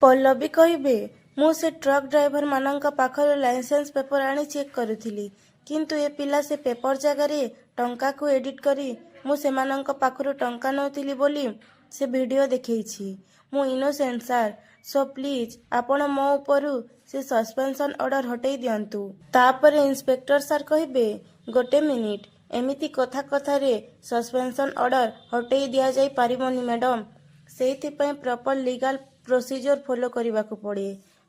ପଲ୍ଲବୀ କହିବେ, ମୁଁ ସେ ଟ୍ରକ୍ ଡ୍ରାଇଭରମାନଙ୍କ ପାଖରୁ ଲାଇସେନ୍ସ ପେପର ଆଣି ଚେକ୍ କରୁଥିଲି। କିନ୍ତୁ ଏ ପିଲା ସେ ପେପର ଜାଗାରେ ଟଙ୍କାକୁ ଏଡିଟ୍ କରି ମୁଁ ସେମାନଙ୍କ ପାଖରୁ ଟଙ୍କା ନେଉଥିଲି ବୋଲି ସେ ଭିଡିଓ ଦେଖେଇଛି। ମୁଁ ଇନୋସେଣ୍ଟ ସାର୍। ସୋ ପ୍ଲିଜ୍, ଆପଣ ମୋ ଉପରୁ ସେ ସସ୍ପେନ୍ସନ୍ ଅର୍ଡର ହଟେଇ ଦିଅନ୍ତୁ। ତାପରେ ଇନ୍ସପେକ୍ଟର ସାର୍ କହିବେ, ଗୋଟେ ମିନିଟ୍, ଏମିତି କଥା କଥାରେ ସସ୍ପେନ୍ସନ୍ ଅର୍ଡର ହଟେଇ ଦିଆଯାଇ ପାରିବନି ମ୍ୟାଡମ୍। ସେଇଥିପାଇଁ ପ୍ରପର ଲିଗାଲ ପ୍ରୋସିଜର ଫଲୋ କରିବାକୁ ପଡ଼େ।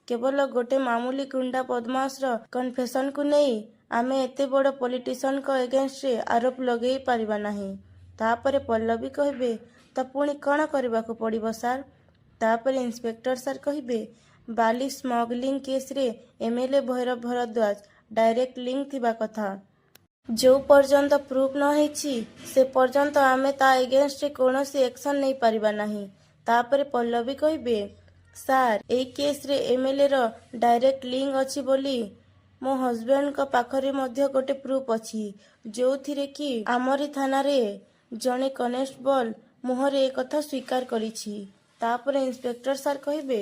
କେବଳ ଗୋଟେ ମାମୁଲି ଗୁଣ୍ଡା ବଦମାସର କନଫେସନକୁ ନେଇ ଆମେ ଏତେ ବଡ଼ ପଲିଟିସିଆନଙ୍କ ଏଗେନ୍ଷ୍ଟରେ ଆରୋପ ଲଗେଇ ପାରିବା ନାହିଁ। ତାପରେ ପଲ୍ଲବୀ କହିବେ, ତ ପୁଣି କଣ କରିବାକୁ ପଡ଼ିବ ସାର୍? ତାପରେ ଇନ୍ସପେକ୍ଟର ସାର୍ କହିବେ, ବାଲି ସ୍ମଗଲିଂ କେସରେ MLA Bhairab Bharadwaj direct link ଥିବା କଥା ଯୋଉ ପର୍ଯ୍ୟନ୍ତ ପ୍ରୁଭ୍ ନ ହେଇଛି, ସେ ପର୍ଯ୍ୟନ୍ତ ଆମେ ତା ଏଗେନ୍ଷ୍ଟରେ କୌଣସି ଆକ୍ସନ ନେଇପାରିବା ନାହିଁ। ତାପରେ ପଲ୍ଲବୀ କହିବେ, ସାର୍, ଏଇ କେସରେ ଏମଏଲଏର ଡାଇରେକ୍ଟ ଲିଙ୍କ ଅଛି ବୋଲି ମୋ ହଜବେଣ୍ଡଙ୍କ ପାଖରେ ମଧ୍ୟ ଗୋଟେ ପ୍ରୁଫ୍ ଅଛି, ଯୋଉଥିରେ କି ଆମରି ଥାନାରେ ଜଣେ କନେଷ୍ଟବଳ ମୁହଁରେ ଏ କଥା ସ୍ୱୀକାର କରିଛି। ତାପରେ ଇନ୍ସପେକ୍ଟର ସାର୍ କହିବେ,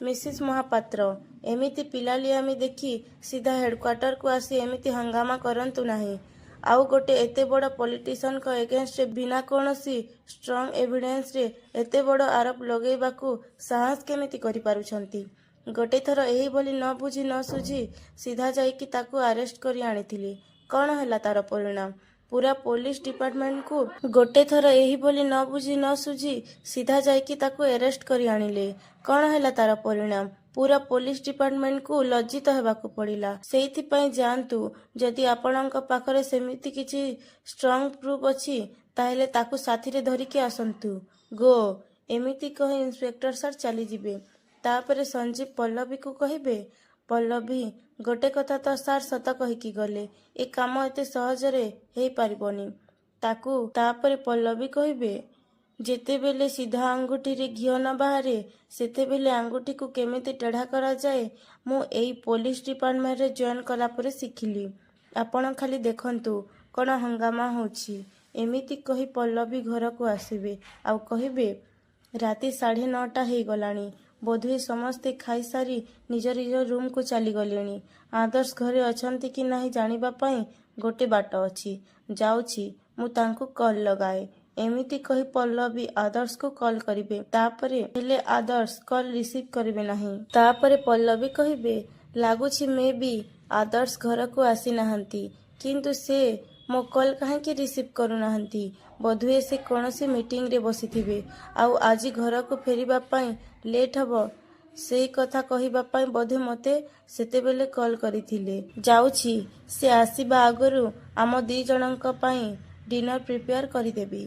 ମିସିସ୍ ମହାପାତ୍ର, ଏମିତି ପିଲାଳିଆମି ଦେଖି ସିଧା ହେଡକ୍ୱାର୍ଟରକୁ ଆସି ଏମିତି ହଙ୍ଗାମା କରନ୍ତୁ ନାହିଁ। ଆଉ ଗୋଟେ ଏତେ ବଡ଼ ପଲିଟିସିଆନଙ୍କ ଏଗେନ୍ଷ୍ଟରେ ବିନା କୌଣସି ଷ୍ଟ୍ରଙ୍ଗ ଏଭିଡେନ୍ସରେ ଏତେ ବଡ଼ ଆରୋପ ଲଗେଇବାକୁ ସାହସ କେମିତି କରିପାରୁଛନ୍ତି? ଗୋଟେ ଥର ଏହିଭଳି ନ ବୁଝି ନ ସୁଝି ସିଧା ଯାଇକି ତାକୁ ଆରେଷ୍ଟ କରି ଆଣିଥିଲି। କଣ ହେଲା ତାର ପରିଣାମ? ପୁରା ପୋଲିସ ଡିପାର୍ଟମେଣ୍ଟକୁ ଗୋଟେ ଥର ଏହିଭଳି ନ ବୁଝି ନ ସୁଝି ସିଧା ଯାଇକି ତାକୁ ଆରେଷ୍ଟ କରି ଆଣିଲେ। କଣ ହେଲା ତାର ପରିଣାମ? ପୁରା ପୋଲିସ ଡିପାର୍ଟମେଣ୍ଟକୁ ଲଜ୍ଜିତ ହେବାକୁ ପଡ଼ିଲା। ସେଇଥିପାଇଁ ଯାଆନ୍ତୁ, ଯଦି ଆପଣଙ୍କ ପାଖରେ ସେମିତି କିଛି ଷ୍ଟ୍ରଙ୍ଗ ପ୍ରୁଫ୍ ଅଛି, ତାହେଲେ ତାକୁ ସାଥିରେ ଧରିକି ଆସନ୍ତୁ। ଗୋ। ଏମିତି କହି ଇନ୍ସପେକ୍ଟର ସାର୍ ଚାଲିଯିବେ। ତାପରେ ସଞ୍ଜୀବ ପଲ୍ଲବୀକୁ କହିବେ, ପଲ୍ଲବୀ, ଗୋଟେ କଥା ତ ସାର୍ ସତ କହିକି ଗଲେ। ଏ କାମ ଏତେ ସହଜରେ ହେଇପାରିବନି। ତାକୁ ତାପରେ ପଲ୍ଲବୀ କହିବେ, ଯେତେବେଳେ ସିଧା ଆଙ୍ଗୁଠିରେ ଘିଅ ନ ବାହାରେ, ସେତେବେଳେ ଆଙ୍ଗୁଠିକୁ କେମିତି ଟେଢ଼ା କରାଯାଏ, ମୁଁ ଏଇ ପୋଲିସ ଡିପାର୍ଟମେଣ୍ଟରେ ଜଏନ୍ କଲା ପରେ ଶିଖିଲି। ଆପଣ ଖାଲି ଦେଖନ୍ତୁ କଣ ହଙ୍ଗାମା ହେଉଛି। ଏମିତି କହି ପଲ୍ଲବୀ ଘରକୁ ଆସିବେ ଆଉ କହିବେ, ରାତି 9:30 ହେଇଗଲାଣି। ବୋଧହୁଏ ସମସ୍ତେ ଖାଇସାରି ନିଜ ନିଜ ରୁମକୁ ଚାଲିଗଲେଣି। ଆଦର୍ଶ ଘରେ ଅଛନ୍ତି କି ନାହିଁ ଜାଣିବା ପାଇଁ ଗୋଟେ ବାଟ ଅଛି। ଯାଉଛି, ମୁଁ ତାଙ୍କୁ କଲ୍ ଲଗାଏ। ଏମିତି କହି ପଲ୍ଲବୀ ଆଦର୍ଶକୁ କଲ୍ କରିବେ। ତାପରେ ହେଲେ ଆଦର୍ଶ କଲ୍ ରିସିଭ୍ କରିବେ ନାହିଁ। ତାପରେ ପଲ୍ଲବୀ କହିବେ, ଲାଗୁଛି ମେ ବି ଆଦର୍ଶ ଘରକୁ ଆସିନାହାନ୍ତି। କିନ୍ତୁ ସେ ମୋ କଲ୍ କାହିଁକି ରିସିଭ୍ କରୁନାହାନ୍ତି? ବୋଧହୁଏ ସେ କୌଣସି ମିଟିଂରେ ବସିଥିବେ ଆଉ ଆଜି ଘରକୁ ଫେରିବା ପାଇଁ ଲେଟ୍ ହବ, ସେଇ କଥା କହିବା ପାଇଁ ବୋଧେ ମୋତେ ସେତେବେଳେ କଲ୍ କରିଥିଲେ। ଯାଉଛି, ସେ ଆସିବା ଆଗରୁ ଆମ ଦି ଜଣଙ୍କ ପାଇଁ ଡିନର ପ୍ରିପେୟାର କରିଦେବି।